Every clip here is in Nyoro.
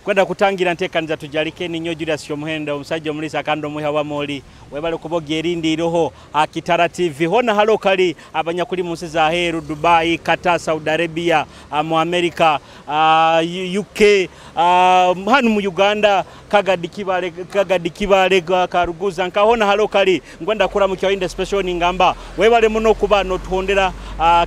Kwenda kutangira ntekaniza tujalike ninyo Julius Omuhendo omusajja omulisa kandi omuha wa moli webale kuboga erindi iroho Kitara TV hona halo kali abanyakuli mu nsi za heru Dubai, Qatar, Saudi Arabia, mu America, UK, hano mu Uganda Kagadi Kibale Karuguza nkahona halo kali ngwenda kuramukya inde special ningamba webale muno kuba notuhondera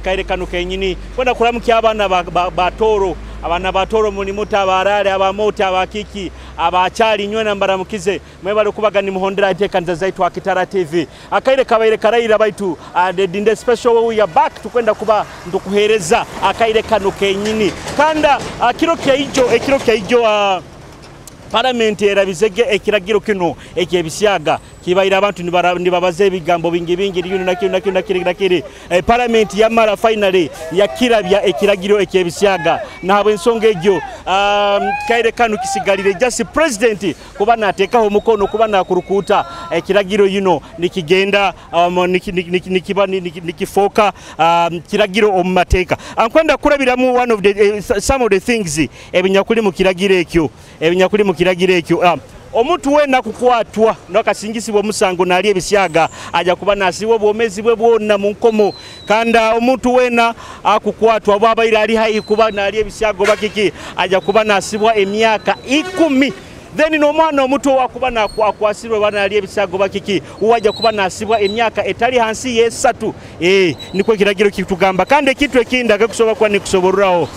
kaire kanu kenyini kwenda kuramukya abana batoro abana batoro mulimuta abarale abamota abakiki abachali nywe mbaramukize mwebale kubaga ni muhondera ntekaniza zaitu Kitara TV akaire kabaire karaira baitu the dinde special we are back tukwenda kuba ndukuhereza akaire kanu kenyini kanda kiro kya ekiro kya ijo Parliament erabizege ekiragiro kino ekyebisyaga kibaira abantu nibabaze ebigambo bingi bingi yuno nakyo nakyo nakiri nakiri Parliament yamara finally yakirabya ekiragiro ekyebisyaga nahabwe ensonga egyo kaire kanu kisigalire just president kuba natekaho omukono kuba nakurukuta ekiragiro yuno nikigenda nikiba nikifoka kiragiro omumateka ankwenda kurabiramu one of the some of the things ebinyakuli mu kiragiro ekyo ebinyakuli mu kiragiro ekyo omuntu wena kukwatwa nakasingisibwa omusango nali ebisyaga aja kuba nasiibwa obwomezi bwe bwonna mu nkomo kanda omuntu wena akukwatwa bwabaire ali haihi kuba nali ebisyaga bakiki aja kuba nasibwa emyaka 10 then n'omwana omuto wakuba nakwasirwe bana ali ebisyago bakiki uwaja kuba nasibwa emyaka etali hansi y'esatu nikwo kiragiro kitugamba kandi ekintu ekinda kusobola kuba nikusoborraho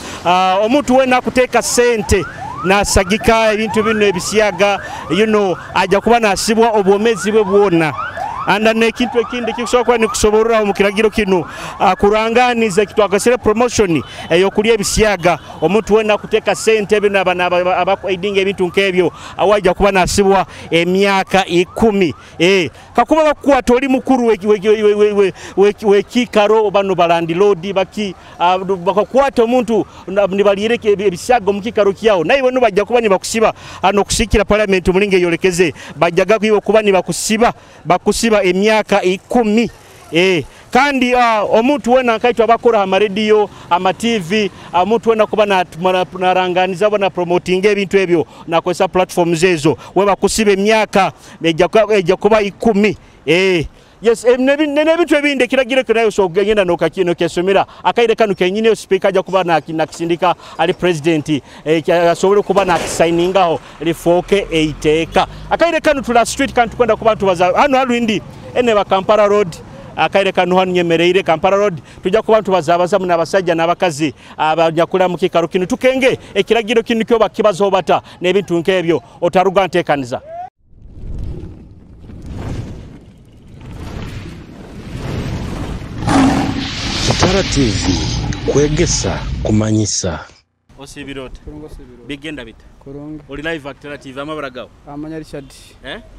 omuntu wena akuteka sente nasagika ebintu bino ebisyaga you know aja kuba nasibwa obwomezi bwe bwona anda nekintu ekindi kikusobola kuba nikusoborraho mu kiragiro kino kuranganiza kitwagasire promotion eyokulya ebisyaga omuntu wena kuteka sente bino abana abakwidinga ebintu nkebyo awaja kuba nasibwa emyaka 10 kakuba bakukwata oli mukuru wekikaro bano balandilodi baki bakakwata omuntu nibalireke ebisyaga mu kikaro kyawo naye bano bajja kuba nibakusiba ano kusikira parliament mulinge yolekeze bajjaga kuibo kuba nibakusiba bakusiba emyaka 10 kandi omuntu wena nkaitwa abakora ama radio ama TV omuntu wena kuba naranganiza bona promoting ebintu ebyo nakozesa platforms ezo we bakusiba emyaka ejja kuba 10 yes nebintu ebindi kiragiro kirayo so genda nokakino kesomera akaire kanu kenyine speaker ajja kuba nakisindika ali president asobole kuba nakisigningaho lifoke eiteka akaire kanu tula street kantu kwenda kuba tubaza hano halwindi ene ba Kampala Road akaire kanu hano nyemereire Kampala Road tujja kuba tubazabaza mu nabasajja n'abakazi abanyakula mu kikaro kino tukenge ekiragiro kino kyo bakibazo bata n'ebintu nkebyo otaruga ntekaniza. Kitara TV kwegesa kumanyisa osibirota bigenda bita kurunga oli live at Kitara TV amabara gawo amanya Richard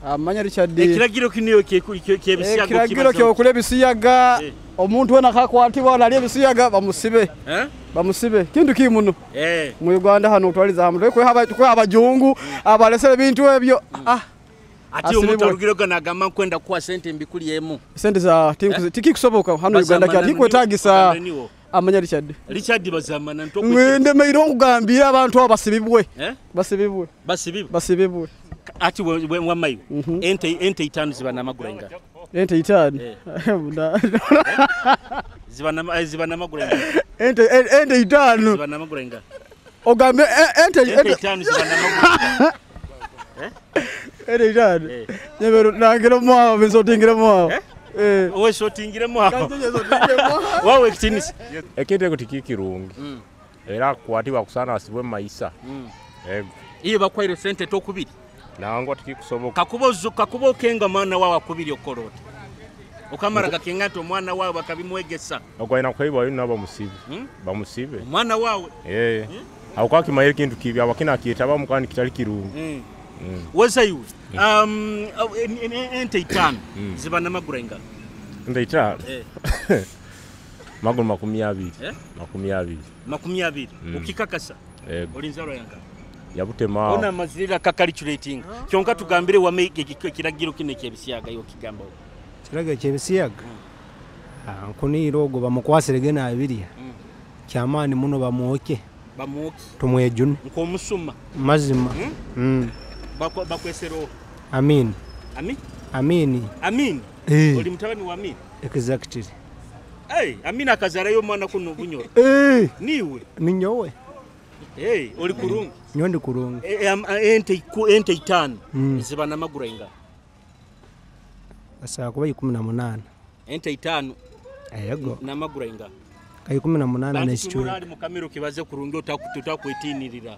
amanya Richard ekiragiro kino kyebisyaga ekiragiro kyokule ebisiyaga omuntu wena akakwatibwa nali ebisiyaga bamusibe bamusibe kintu kimuno mu Uganda hano otwaliza hamwe kwe abajungu abalesere bintu ebyo ati omuntu alugiro nagamba nkwenda kuwa sente mbikuli emu sente za tikikusoboka hano Uganda kya tikwetagisa amanya Richard Richard bazamana ntoko ngende meiro nkugambira abantu abasibibwe basibibwe basibibwe basibibwe ati wamayo ente itano ziba namagura inga ente itano ziba namagura inga ente itano ziba namagura inga ogambe ente itano ziba namagura ente itano nyebero nangero mwawo bensotingire mwawo owe sotingire mwawo wawe ekitinisa ekintu ekyo tikikirungi era kukwatibwa kusana asibwe maisa ego iyo bakwaire sente tokubiri nangwa tikikusoboka kakuba okenga mwana wawe akubiri okorota okamara gakenga nti omwana wawe bakabimwegesa ogwaina kuhaiba yuno bamusibe bamusibe omwana wawe aho kwakimaire ekintu kibi abakina akiyetabamu kandi kitali kirungi wezaiwe ente itano ziba namagura ingano ente itano maguru 20 20 20 ukikakasa olinzaro yanga yabutema ona mazirira kakalculating kyonka tugambire wame kiragiro kine kyebisyaga yo kigamba kiragiro kyebisyaga nkuniro ogo bamukwasire gena abirya kyamani muno bamwoke Bamwoki. Tumwejune. Nkomusuma. Mazima. Bakwesero. Amin. Ami? Amini. Amin. Oli mutabani wa Amin? Exactly. Hey, Amin akazarayo omwana kuno Bunyoro. Niwe. Ninyowe. Hey, oli kurungi. Nyowe ndi kurungi. Ente itano. Ziba namaguru inga. Asa kuba 18. Ente itano. Yego. Namaguru inga. Ka 18 n'ekichwe. Ali mukamiro kibaze kurungi otakwetinirira.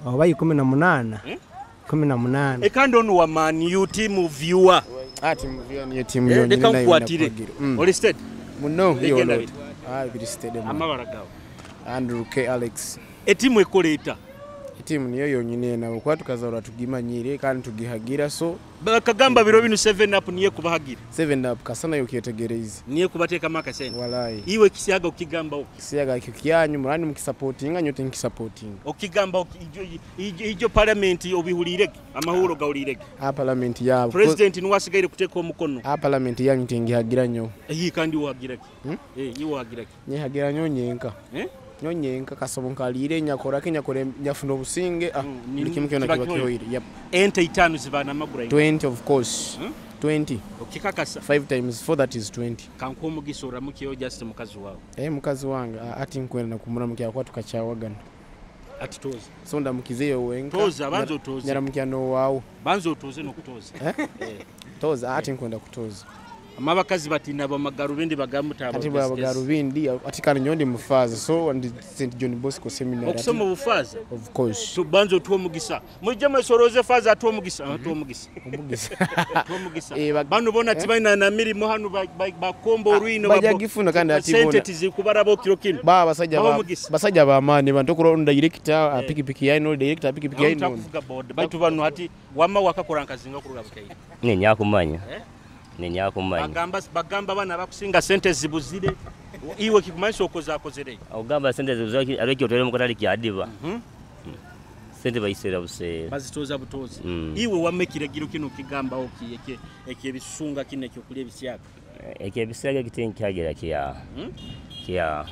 Oba 18. 18. Ekando onu wa Man U team viewer. Team viewer niyo team yo. Leka nkukwatire. Oli steady? Muno hiyo. Biri steady. Amabara gawe. Andrew K Alex. Etimu ekoleta. Etimu niyo yonyine nawe kwa tukazarura tugimanyire kandi tugihagira so bakagamba biro bino 7 up niye kubahagira. 7 up kasana yo kyetegereza. Niye kubateka maka sente. Walai. Iwe kisiyaga ukigamba uko. Kisiyaga kyanyu murani mukisupportinga nyote nkisupportinga. Okigamba ijo parliament obihulirege amahuro gahulirege. Parliament ya president niwasigaire kuteka omukono. Parliament yanyu tingihagira nyo. Iyi kandi uhagirake. Iwe uhagirake. Nyihagira nyo nyenka. Nyonyenka kasobo nkalire nyakora kenyakore nyafuna obusinge buli kimu kyona kiba kihoire. Yep. Ente itano zibana amaguru 20 of course. 20. Okikakasa 5 times 4 that is 20. Kankuwa omugisa oramukiyo just mukazi wawe. Mukazi wange ati nkwenda kumuramukia kwa tukachawagana. Ati toza. So ndamukizeyo wenka. Toza banzo toza. Nyaramukia no wawo. Banzo toze no kutoza. Toza ati nkwenda kutoza. Amabakazi batina bamagarubindi bagamuta ati bamagarubindi ati kandi nyondi mufaza so and St John Bosco Seminary okusoma obufaza of course tubanzo tuwo mugisa mujje mwesoroze faza atuwo mugisa atuwo mugisa omugisa bano bona tibaina na mirimo hano bakombo orwino bajagifuna kandi ati bona sente tizikubarabo kiro kino ba basajja ba mani bantu kuronda director pikipiki yaino director pikipiki yaino takuvuga board baitu bano ati wama wakakora nkazinga kurura bukayi nenyakumanya nenyakumanya bagamba bana bakusinga sente zibuzire iwe kikumanyisa okozakozere ogamba sente zibuzire areke otwere mukatali kyadiba sente bayisera buseera bazitoza butozi iwe wamma ekiragiro kino kigamba oki ekyebisunga kino ekyokulya ebisiyaga ekyebisiyaga kitenkyagera kya kya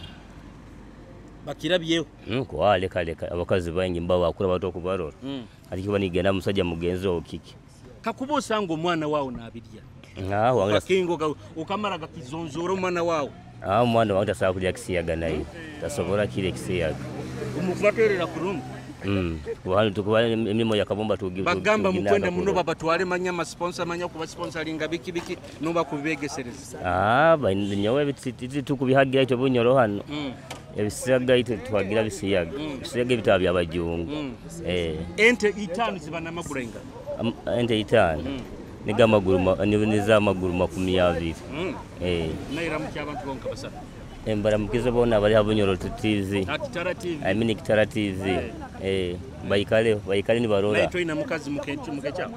bakirabyeho kwa leka abakazi bangi mba bakura bato kubarora ati kiba nigenda musajja mugenzi okiki kakuba osanga omwana wawo nabirya Kakingo ukamara gakizonzora omwana wawe. Omwana wange tasobola kulya kisiyaga naye. Tasobola kile kisiyaga. Umukubaterera kurungi. Kuba emirimu ya kabumba tugi. Bagamba mukwenda muno babatwale manya ma sponsor manya kuba sponsoringa biki biki noba kubegesereza. Nyowe tukubihagira icyo Bunyoro hano. Ebisiyaga ito twagira bisiyaga. Bisiyaga bitaba byabajungu. Ente itano ziba namaguru inga. Ente itano. Niga maguru niza maguru 20. Nairamukia abantu bonka basaba. Mbaramukize bona bali ha Bunyoro TV. Kitara TV. I mean Kitara TV. Baikale ni barora. Naito ina mukazi mukecha.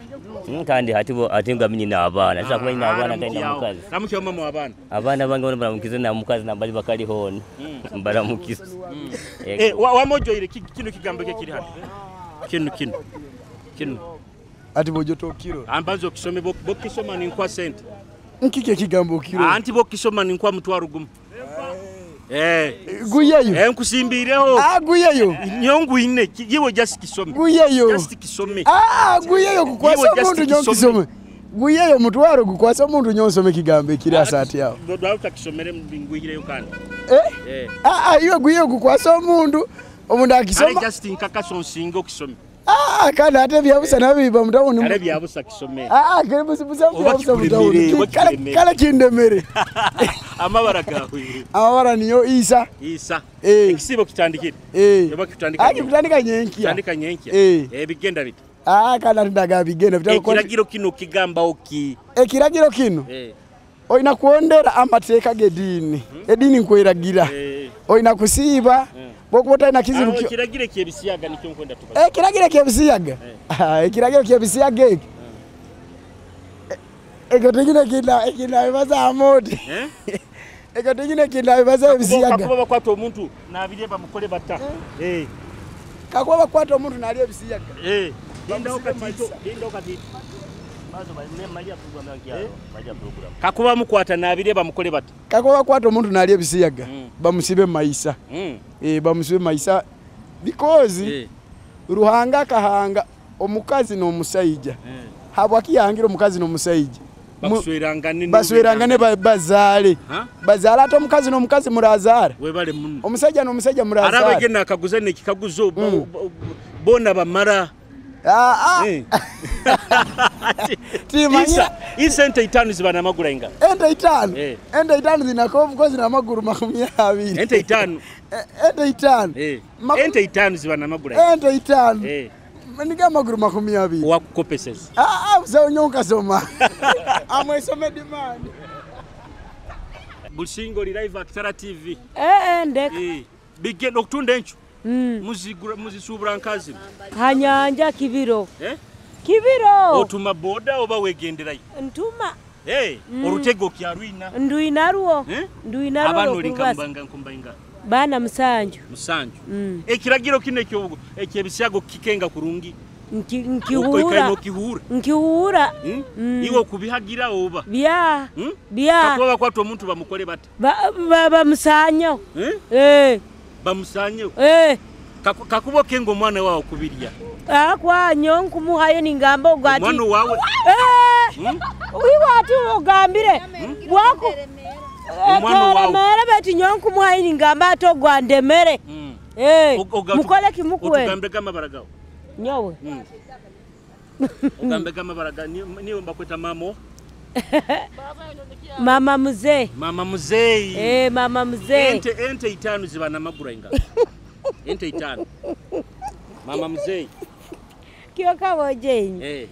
Kandi hati bo atinga minyi na abana. Sasa kuba ina abana kandi na mukazi. Ramukia mama wa abana. Abana bange bona baramukize na mukazi na bali bakali hona. Mbaramukize. Wamojo ile kino kigambo kiri hano. Kino. Ati bojo tokiro. Ambanzo kisome bokisoma ni nkwa sente. Nkike kigambo kiro. Anti bokisoma ni nkwa mutwaro gumu. Guyeyo. Nkusimbireho. Guyeyo. Nyongu ine yiwe just kisome. Guyeyo. Just kisome. Guyeyo kukwasa omuntu nyonkisome. Guyeyo mutwaro gukwasa omuntu nyonsome kigambo ekiri asati yawo. Ndauta kisomere mbinguireyo kandi. Iwe guyeyo kukwasa omuntu omuntu akisoma. Ale just nkakaso nsingo kisome. Kandi ate byabusa nabiba mutawuni. Kale byabusa kisome. Kale busa mutawuni. Kale kindemere. Amabara gawe. Amabara niyo Isa. Isa. Ekisibo kitandikire. Yoba kitandika. Kitandika nyenkia. Kitandika nyenkia. Bigenda bita. Kandi ndaga bigenda bita. Ekiragiro kino kigamba oki. Ekiragiro kino. Oina kuondera amateeka g'eddiini. Eddiini nkweragira. Oina kusiiba. Bokubota ina kizibu kyo. Ekiragiro ky'ebisiyaga nikyo nkwenda tubaza. Ekiragiro ky'ebisiyaga. Ekiragiro ky'ebisiyaga ekyo. Ekyo tingine kina bibaza amodi. Ekyo tingine kina bibaza ebisiyaga. Kakuba bakwata omuntu nabirye bamukole bata. Kakuba bakwata omuntu nalye ebisiyaga. Linda okatito, linda okatito. Kakuba mukwata nabirye bamukole bata. Kakuba bakwata omuntu nalye ebisiyaga. Bamusibe maisa. Bamusibe maisa. Because Ruhanga akahanga omukazi n'omusaija. Habwaki yahangira omukazi n'omusaija? Baswerangane bazaale. Bazaale ate omukazi n'omukazi murazaara. Webale muno. Omusajja n'omusajja murazaara. Arabage nakaguza nekikaguzo bona bamara. Isa ente 5 ziba namaguru inga. Ente 5. Ente 5 zinakovu kwa zina maguru 20. Ente 5. Ente 5. Ente 5 ziba namaguru. Ente 5. Maniga maguru 20. Wakukopeseza. Mzee nyonka soma. Amwesome demand. Busingo li live Kitara TV. Ndeka. Bigenda okutunda enchu. Muzisubura nkazi. Hanyanja kibiro. Kibiro. Otuma boda oba wegenderayo. Ntuma. Orutego kyarwina. Nduinarwo. Nduinarwo. Abano linkambanga nkumbainga. Bana musanju. Musanju. Ekiragiro kino ekyo ekyebisyago kikenga kurungi. Nkihura. Nkihura. Iwe okubihagira oba. Bya. Bya. Kakuba bakwata omuntu bamukole bata. Bamusanyo. Bamusanyo. Kakuba kengo omwana wawe okubirya. Akwanyo nkumuhayo ningamba ogati. Omwana wawe. Iwe ati ogambire. Bwako. Omwana wawe. Mere beti nyonku muhayi ningamba ati ogwandemere. Mukole kimukwe. Otugambe gamabara gawe. Nyowe. Ogambe gamabara gawe niwe mbakweta mamo. Mama mzee. Mama mzee. Mama mzee. Ente 5 ziba namaguru inga. Ente 5. Mama mzee. Kiyoka wojenyi.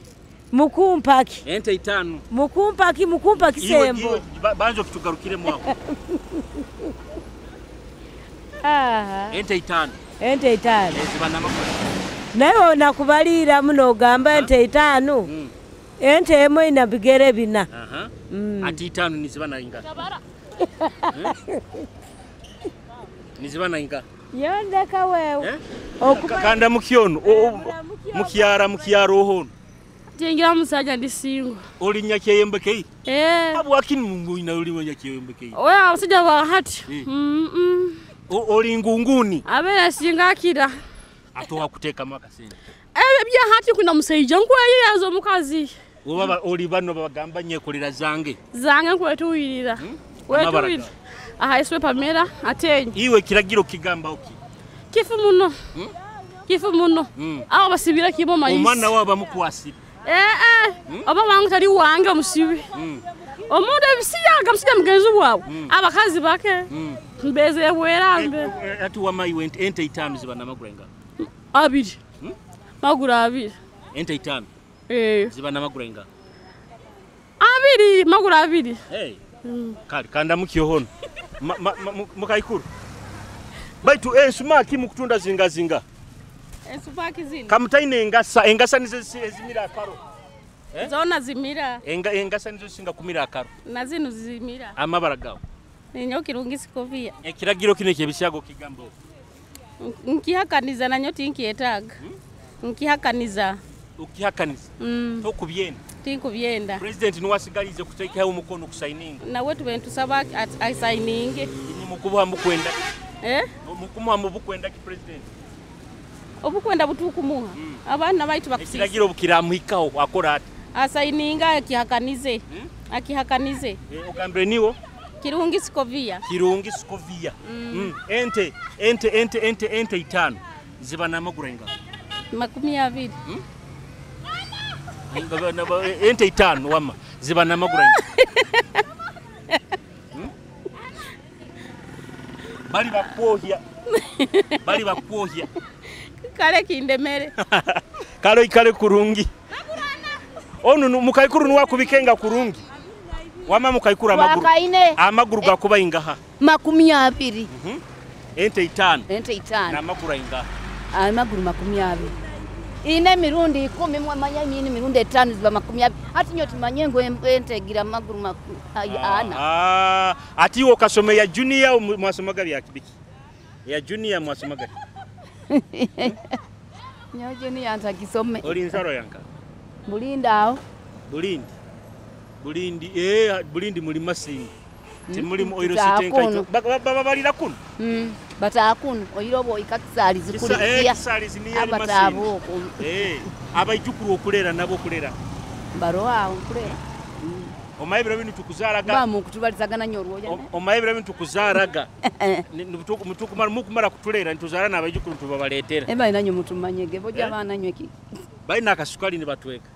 Mukumpaki. Ente 5. Mukumpaki mukumpaki sembo. Iwe banjo kitugarukire mwako. Ente 5. Ente 5. Ziba namaguru. Nayo nakubalira muno ogamba ente 5. Ente emwe ina bigere 4. Ati 5 niziba na inga. Niziba na inga. Yondeka wewe. Kanda mukyono mukyara mukyaro hono. Tingira musajja ndi singo. Oli nyakyeyembekei? Abwaki mungu ina oli nyakyeyembekei? Oya abasajja ba hati. Oli ngunguni. Abera singa akira. Atowa kuteekamu akasente. Ebya hati kuna musajja nkweyeyaza omukazi. Oba oli bano bagamba nyekolera zange. Zange nkwetuwirira. Wetuwirira. Aha iswe Pamela atenye. Iwe kiragiro kigamba oki? Kifu muno. Kifu muno. Aho basibira kimo mayisi. Omwana wabo bamukwasira. Oba wangu tali wange omusibi. Omuntu ebisiyaga musijja mugenzi wawe. Abakazi bake. Mbeze bwerambe. Ati wama iwe ente 5 ziba namaguru inga. 2. Maguru 2. Ente 5. Ziba namaguru inga. 2 maguru 2. Kali kanda mukyohono. Mukaikuru. Baitu ensumaki mukutunda zinga zinga. Ensumaki zino. Kamutaine engasa, engasa nizo ezimira akaro. Zona zimira. Engasa nizo singa kumira akaro. Na zino zimira. Amabara gawe. Ninyo kirungi sikovia. Ekiragiro kino ekyebisyago kigambo. Nkihakaniza nanyo tinkietaaga. Nkihakaniza. Ukihakaniza. Tokubyenda. Tinkubyenda. President niwasigalize kuteekaho omukono kusaininga. Nawe tube ntusaba asaininge. Ni mukubuha mukwenda. Mukumuha mubukwenda ki president? Obukwenda butukumuha. Abaana baitu bakusisa. Ekiragiro bukiramuhikaho akora ati. Asaininga akihakanize. Akihakanize. Ogambire niwo? Kirungi sikovia. Kirungi sikovia. Ente ente ente ente ente 5 ziba namaguru inga. 20. Ente 5 wama ziba namaguru inga. Bali bakwohya. Bali bakwohya. Kale kindemere. Kale ikale kurungi. Onu mukaikuru nuwakubikenga kurungi. Wama mukaikuru amaguru. Amaguru gakuba ingaha. 20. Ente 5. Ente 5. Na maguru ingaha. Amaguru 20. Ine mirundi 10 mwamanya ine mirundi 5 ziba 20. Ati nyo tumanye ngo ente gira maguru 4. Ati wo kasome ya junior mwasomaga bya kibiki. Ya junior mwasomaga. Nyo junior ntakisome. Oli nzaro yanka. Bulinda aho. Bulindi. Bulindi Bulindi muli Masinga. Timuli mu oil city nkaito. Babalira kuno. Batakuno oyirobo ikakisalizi kulikia. Kisalizi ni yali masindi. Abaijukuru okulera nabo okulera. Baroa okulera. Omaibira bintu tukuzaraga. Ba mukutubalizagana nyorwoya. Omaibira bintu tukuzaraga. Mutukumara mukumara kutulera ntuzara n'abaijukuru tubabaletera. Eba inanyo mutumanyege boja abana nyweki. Balina akasukali ni batweka.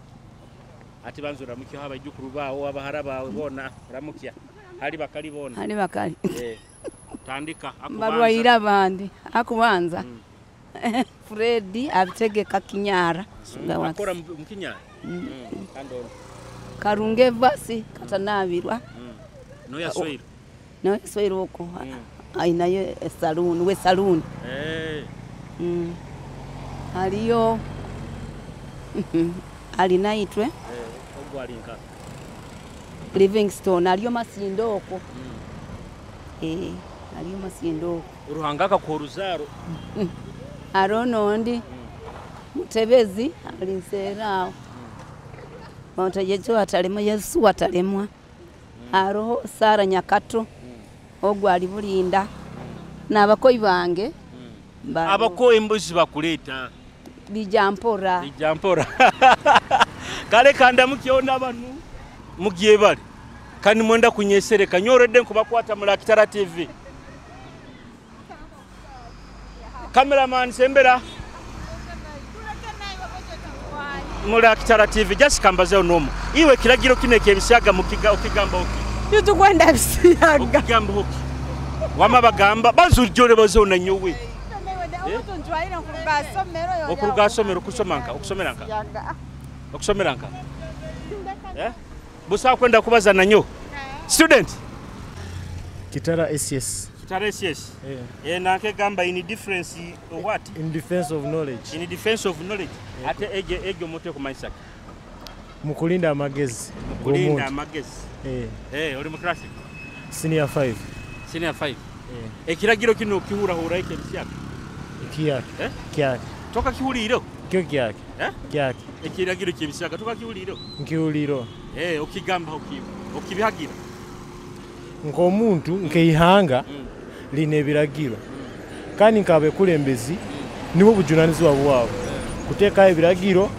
Ati banzo ramukya abaijukuru bawo abahara bawe bona ramukya. Hali bakali bona. Hali bakali. Tandika akubanza. Barwaira abandi akubanza. Fredi abitegeka Kinyara. Akora mukinyara. Kando. Karunge vasi katanabirwa. No ya soiro. No soiro oko. Ainayo saloon, we saloon. Aliyo alinaitwe. Ogwo alinka. Livingstone aliyo masindo oko. Aliyo masindo oko. Uruhangaka ko ruzaro. Arono ndi mutebezi alinsera. Montajejo atalema Yesu atalemwa. Aroho Sara Nyakato ogwo ali bulinda n'abakoyi bange. Abakoyi embuzi bakuleta bijampora. Bijampora. Kale kanda mukyona abantu mugiye bali. Kandi mwenda kunyesereka nyoredde nkubakwata mu Kitara TV. Cameraman sembera. Mula Kitara TV just kambazeyo nomo. Iwe kiragiro kineke ebisiyaga mukiga okigamba oki. Tukwenda bisiyaga. Okigamba oki. Wama bagamba bazujjole bazo na nyowe. Okuruga somero kusomanka okusomeranka. Okusomeranka. Busa kwenda kubaza nanyo. Student. Kitara SS. Kitara SS. Nanke gamba in difference what? In defense of knowledge. In defense of knowledge. Ate eje ejo mote kumanyisa. Mukulinda amagezi. Mukulinda amagezi. Oli mu class. Senior 5. Senior 5. Ekiragiro kino kihurahura eke bisiyaga. Kiyake. Kiyake. Toka kihuliro. Kyo kiyake. Kiyake. Ekiragiro kyebisiyaga toka kihuliro. Nkihuliro. Okigamba okibihagira. Nk'omuntu nk'eihanga line ebiragiro. Kandi nk'abekulembezi nibo bujunanizibwa bwabo. Kuteekayo ebiragiro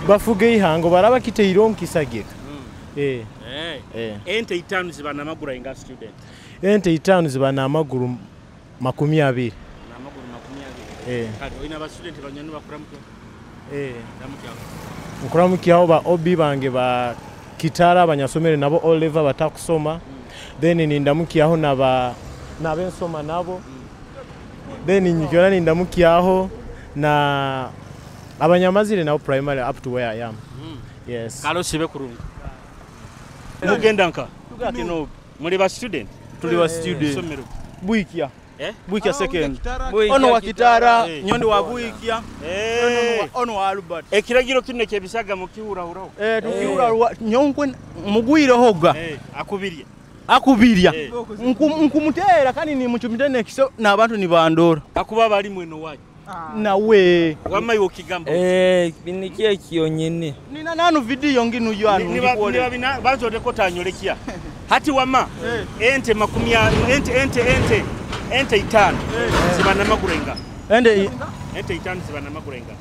bafuge ihanga baraba kiteiro nkisageka. Ente itano ziba n'amaguru ainga student. Ente itano ziba n'amaguru 20. N'amaguru 20. Kale oyina ba student banyanu bakuramukya. Nkuramukyaho ba obi bange ba Kitara abanyasomere nabo Oliver batakusoma. Then nindamukyaho naba nabensoma nabo. Then nyikora nindamukyaho na abanyamazire nabo primary up to where I am. Yes. Kalo sibe kurungu. Mugenda nka. Kino muri ba student. Tuli ba student. Somero. Bwikia. Bwikia second. Ono wa Kitara, nyondi wa Bwikia. Ono wa Albert. Ekiragiro kino kyebisaga mukihurahuraho. Tukihurahura nyonkwe mugwire hoga. Akubirya. Akubirya. Nkumutera kandi ni muchumite nekiso n'abantu nibandora. Akuba bali mweno wanyu. Nawe wamayi okigamba. Binikiye kiyonyene. Nina nanu video nginu yo anu ndikuole. Niba banzo tanyolekya. Hati wama ente makumi ente ente itano ziba n'amaguru enga. Ente itano ziba n'amaguru enga.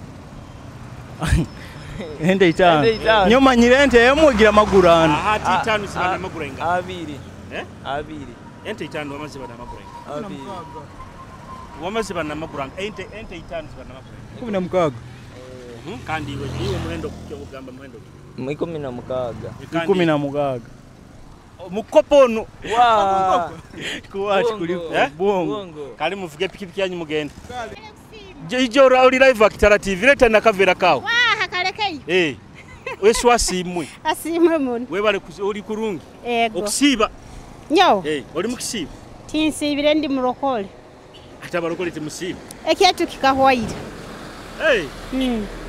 Ente itano. Nyomanyire ente emwe gira maguru ano. Hati itano ziba n'amaguru enga. Abiri. Abiri. Ente itano wama ziba n'amaguru enga. Abiri. Wama ziba n'amaguru enga. Ente itano ziba n'amaguru enga. 16. Kandi iwe muhendo kugamba muhendo. 16. 16. Mukopo ono. Wa. Kuwachi kuliko bongo. Kali muvuge pikipiki yanyu mugende. Ijo oli live Kitara TV leta nakavera kawo. Wa hakalekei. Wesu asimwe. Asimwe muno. Webale oli kurungi. Ego. Okusiba. Nyo. Oli mukisiba. Tinsibire ndi murokole. Ate abalokole timusiba. Ekyetu kikahwaira.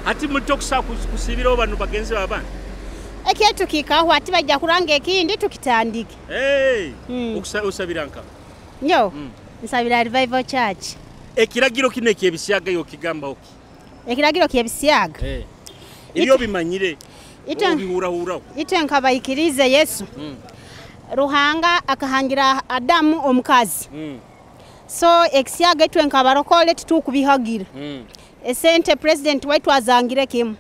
Ati mutokusa kusibira bano bagenzi babana. Ekyetu kikahwa ati bajja kuranga ekindi tukitandike. Osabiranka. Nyo. Nsabira Revival Church. Ekiragiro kino ekyebisiyaga yo kigamba oki. Ekiragiro kyebisiyaga. Ebyo bimanyire. Obihurahuraho. Itwe nkabayikirize Yesu. Ruhanga akahangira Adamu omukazi. So ekisiyaga itwe nkabarokole titukubihagira. Esente president waitu azangire kimu.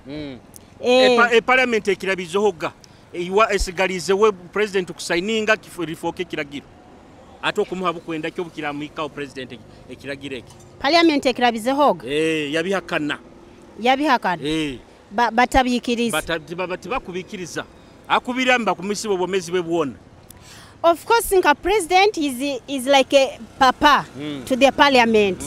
Parliament ekirabizohoga iwa esigalize we president kusaininga rifoke kiragiro ate okumuha bukwenda kyo bukiramuhikaho president ekiragiro eki. Parliament ekirabizehoga yabihakana. Yabihakana. Batabikiriza. Batibakubikiriza akubiramba kumisibo obwomezi bwe bwona. Of course nka president is like a papa to the parliament.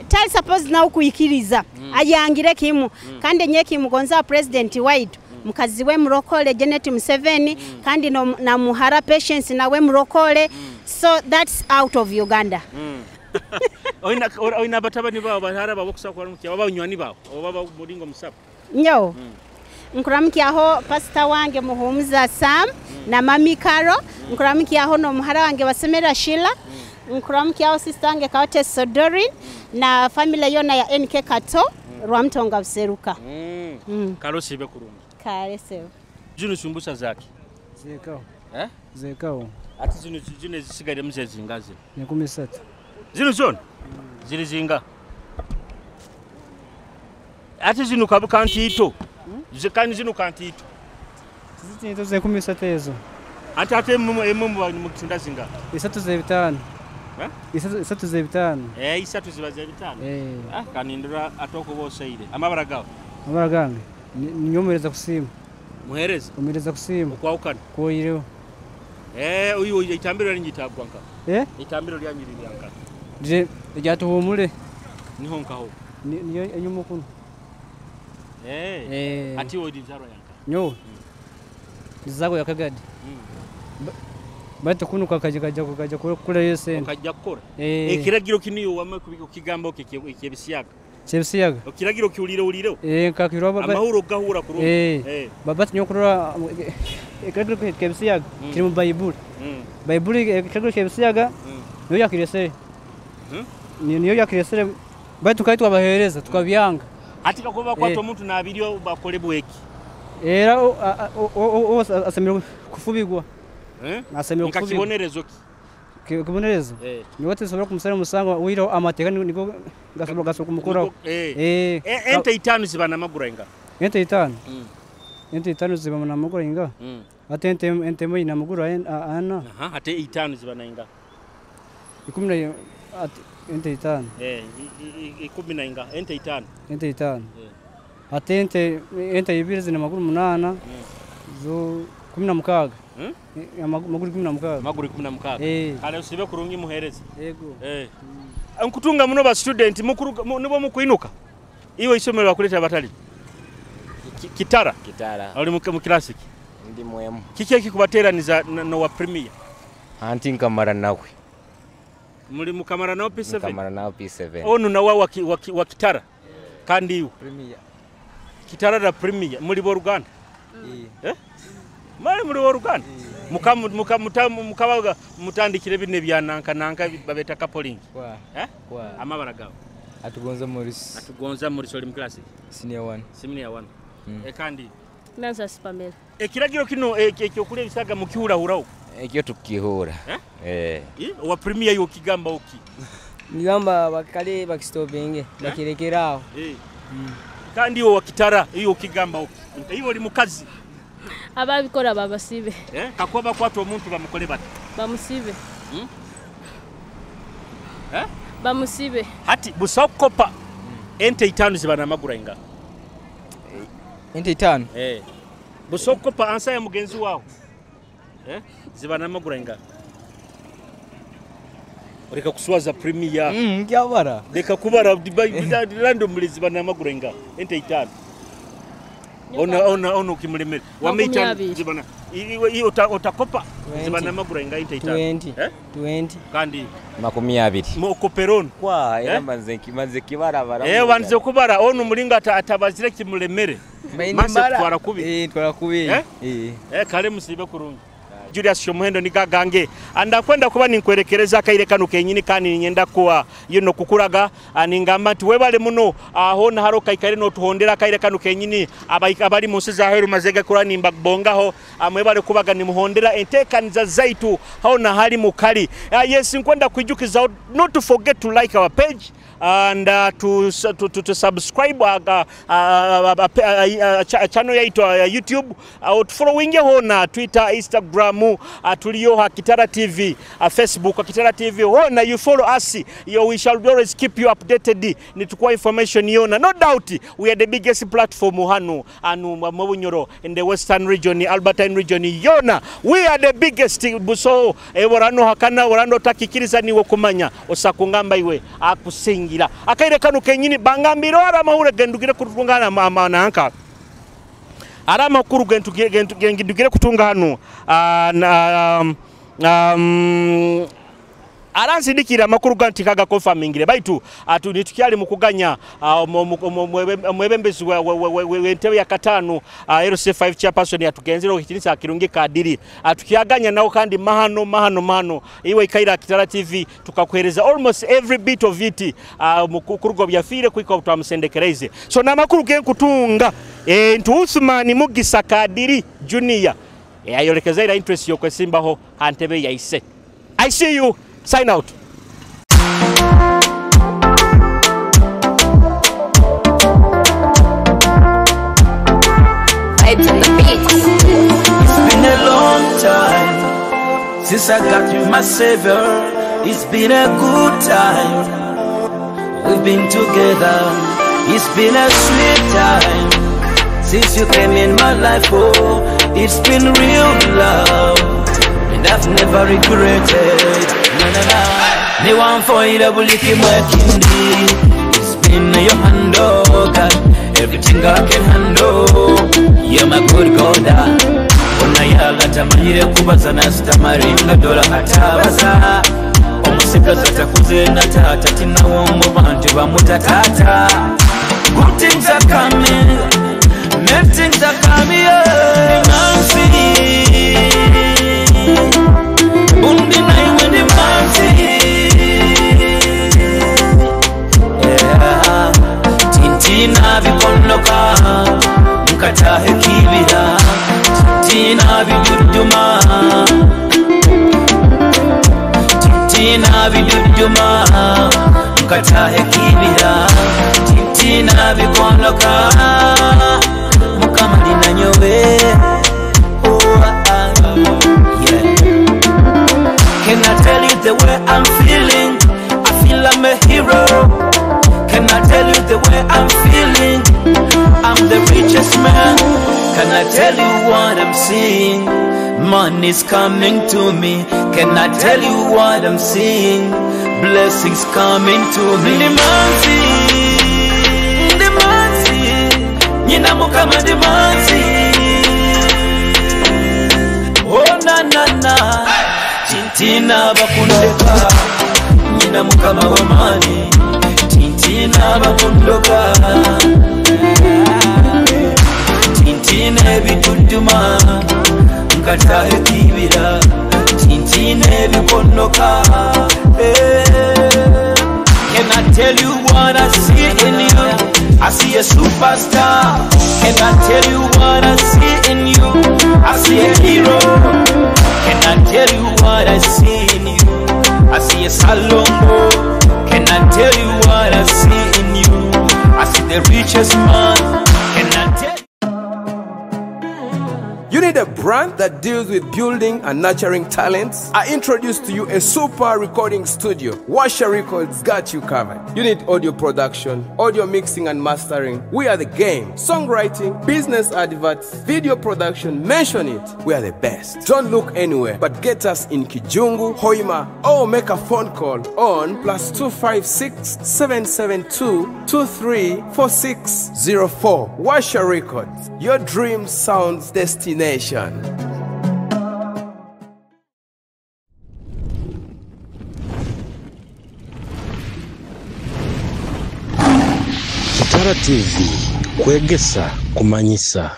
Tali suppose na ukuikiriza ayangire kimu. Kandi nyeki mugonza president waitu mukazi we murokole Janet Museveni kandi na muhara Patience nawe murokole. So that's out of Uganda. Oina batabani bawo bahara babo kusaba kwa baba nywani bawo oba mulingo musaba. Nyo. Nkuramukyaho pastor wange Muhumuza Sam na mami Karo. Nkuramukyaho no muhara wange Basemera Sheila. Nkuramukyaho sister wange Kaote Sodorin na family yona ya NK Kato Rwamtonga Buseruka. Karo sibe kurungi. Kare sebo. Zino sumbusa zake. Zekawo. Zekawo. Ati zino zino zisigaye mze zingaze. 13. Zino zona. Ziri zinga. Ati zino kabukantiito. Zikani zino kantiito. Zino ze 13 ezo. Ati ate emu mukitunda zinga. 3 ze 5. 3 ze 5. 3 ziba ze 5. Kanindura atoko boseire. Amabara gawo. Amabara gange. Ninyomereza kusiima. Muhereza. Omereza kusiima. Okwawukana. Koyireho. Uyu itambiro lyanyitagwa nka. Itambiro lyanyirira nka. Je ryatuhumure. Niho nkaho. Niyo enyuma kuno. Ati wo dizaro yanka. Nyo. Zago yakagadi. Bati kuno kakaje kaja kukora yese. Okajja kukora. Ekiragiro kiniyo wamwe kubikigamba ekebisiyaga. Kyebisiyaga. Okiragiro kiulire ulire. Kakirwa baba. Amahuro gahura kurungi. Baba tinyokurora ekiragiro kyebisiyaga kiri mu Bible. Bible ekiragiro kyebisiyaga niyo yakiresere. Niyo yakiresere bati tukaitwa abahereza tukabyanga. Ati kakuba kwato omuntu nabiryo bakole bweki. Era o asemero kufubigwa. Asemero kufubigwa. Nkakibonerezo ki? Kibonerezo. Niwe tusobora kumusara musango wiro amateka niko gasobora kumukuraho. Ente 5 ziba namagura inga. Ente 5. Ente 5 ziba namagura inga. Ate ente moyi namagura ana. Ate 5 ziba na inga. 10 na ente 5. 10 na inga ente 5. Ente 5. Ate ente 2 zina maguru 8. Zo 16. Maguru 16. Maguru 16. Kale usibe kurungi muhereza. Yego. Nkutunga muno ba student mukuru nibo mukwinuka. Iwe isomero bakuleta batali. Kitara. Kitara. Ali mu classic. Ndi mwemu. Kiki ekikubateraniza no wa premier? Anti nkamara nawe. Muri mukamara nawe P7. Nkamara nawe P7. Onu nawe wa Kitara. Kandi iwe. Premier. Kitara da premier muri bo Ruganda. Mali muri bo Ruganda. Mukabaga mutandikire bine bya nanka nanka babeta coupling. Kwa. Amabara gawo. Atugonza Morris. Atugonza Morris oli mu class. Senior 1. Senior 1. Kandi Nansa Spamela. Ekiragiro kino ekyokulya ebisaga mukihurahuraho. Ekyo tukihura. Owa premier yo kigamba oki. Nigamba bakale bakistopinge bakirekeraho. Kandi iwe wa Kitara iyo kigamba oki. Iwe oli mukazi. Ababikora babasibe. Kakuba bakwata omuntu bamukole bati. Bamusibe. Bamusibe. Hati busakopa ente 5 ziba namagura inga. Ente 5? Busokopa ansa ya mugenzi wawo. Ziba namagura inga. Reka kuswaza premier. Nkyabara. Reka kubara random ziba namagura inga. Ente 5. Ona ukimulemera. Wameita zibana. Iwe otakopa zibana magura inga ente 5. 20. Kandi 20. Mokoperon. Kwa era manze kibara bara. Wanze kubara onu mulinga atabazire kimulemere. Mase twara kubi. Twara kubi. Kale musibe kurungi. Julius Omuhendo nigagange andakwenda kuba ninkwerekereza akaire kano kenyini kandi ninyenda kuwa kukuraga ningamba nti webale muno aho naharo kaikaire notuhondera akaire kano kenyini abali mu nsi za heru mazega kurani mbabongaho mwebale kubaga nimuhondera entekaniza zaitu hao na hali mukali. Yes, nkwenda kuijukiza not to forget to like our page and to subscribe channel yaitu YouTube, following hona Twitter, Instagram, tuliyo Kitara TV, Facebook Kitara TV hona, you follow us, we shall always keep you updated nitukwa information yona. No doubt we are the biggest platform hanu anu Mubunyoro in the Western region, Albertine region yona, we are the biggest. Buso warano hakana warano takikiriza niwe kumanya osakungamba iwe akusingira akaire kanu kenyini bangambiro ara mahure gendugire kutungana mama nanka ara makuru gendugire kutunga hanu aransidikira makuru ganti kaga confirmingire baitu atukyali mukuganya mwebembezi wentebe ya katano LC5 chairperson yatugenzera okitinisa kirungi kadiri atukyaganya nawo kandi mahano iwe ikaira Kitara TV tukakuhereza almost every bit of it mukurugo byafire kwiko twamusendekereze. So na makuru gen kutunga ntu Uthman Mugisa Kadiri Junior ayolekezera ira interest yokwesimbaho antebe yaise. I see you. Sign out. Vibes on the beat. It's been a long time since I got you, my savior. It's been a good time. We've been together. It's been a sweet time since you came in my life. Oh, it's been real love, and I've never regretted. Me want for it, it's been your hand, oh God. Everything I can handle. You're my good God. Onayala tamanyire kubaza nasitamaringa dola atabaza omusikazi atakuze na tata tinawo mu bantu bamutatata. Good things are coming, many things are coming. Nancy, undi na iwe ni manzi. Yeah. Tintina bikonoka mkatahe kibira tintina biduduma tintina biduduma mkatahe kibira tintina bikonoka mukamali na nyowe. Oh, yeah. Can I tell you the way I'm feeling? I feel I'm a hero. Can I tell you the way I'm feeling? I'm the richest man. Can I tell you what I'm seeing? Money's coming to me. Can I tell you what I'm seeing? Blessings coming to me. Ndimanzi, ndimanzi, nyina mukama ndimanzi. Oh na na na, tintina bakundeka, nyina mukama wamani. Tintina bakundoka, tintina ebiduduma nkatahe kibira, tintina ebikonoka. Can I tell you what I see in you? I see a superstar. Can I tell you what I see in you? I see a hero. Can I tell you what I see in you? I see a Salomon. Can I tell you what I see in you? I see the richest man. Can I tell you? Need a brand that deals with building and nurturing talents? I introduce to you a super recording studio. Washa Records got you covered. You need audio production, audio mixing and mastering. We are the game. Songwriting, business adverts, video production, mention it. We are the best. Don't look anywhere, but get us in Kijungu, Hoima, or make a phone call on +256 772 234604. Washa Records, your dream sounds destination. Kitara TV, kwegesa kumanyisa.